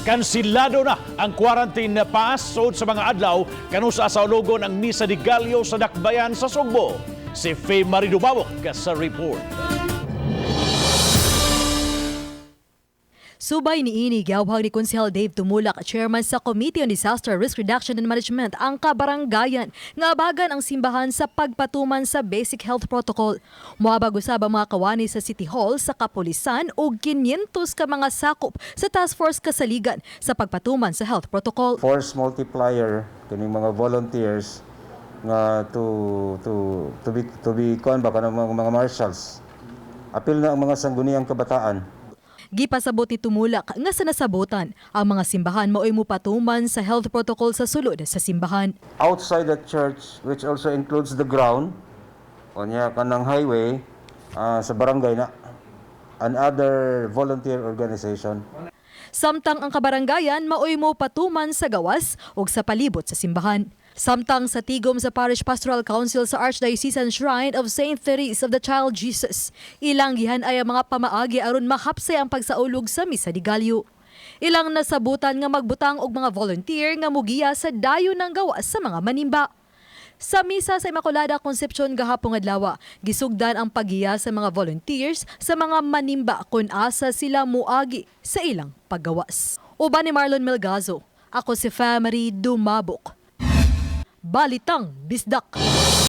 Kansilado na ang quarantine pass sud sa mga adlaw kanusa saulugon ang Misa de Gallo sa Dakbayan sa Sugbo. Si Faye Marie Dumabok sa report. Subay niini, giyawhag ni Konsehal Dave Tumulak, chairman sa Committee on Disaster Risk Reduction and Management, ang kabaranggayan nga abagan ang simbahan sa pagpatuman sa Basic Health Protocol. Moabag usab ang mga kawani sa City Hall, sa kapulisan ug 500 ka mga sakop sa Task Force Kasaligan sa pagpatuman sa health protocol. Force multiplier kining mga volunteers nga to be kuan ba, kanang mga marshals, apil na ang mga Sangguniang Kabataan. Gipasabot ni Tumulak nga sa nasabotan, ang mga simbahan mao'y mupatuman sa health protocol sa sulod sa simbahan. Outside the church, which also includes the ground unya kanang highway, sa barangay na and other volunteer organization. Samtang ang kabaranggayan maoy mo patuman sa gawas ug sa palibot sa simbahan. Samtang sa tigom sa Parish Pastoral Council sa Archdiocesan Shrine of St. Therese of the Child Jesus, ilang gihan-ay ang mga pamaagi aron mahapsay ang pagsaulog sa Misa de Gallo. Ilang nasabutan nga magbutang og mga volunteer nga mugiya sa dayon ng gawas sa mga manimba. Sa misa sa Immaculada Concepcion gahapong adlaw, gisugdan ang paggiya sa mga volunteers sa mga manimba kung asa sila muagi sa ilang paggawas. Uban ni Marlon Melgazo, ako si Family Dumabok. Balitang Bisdak.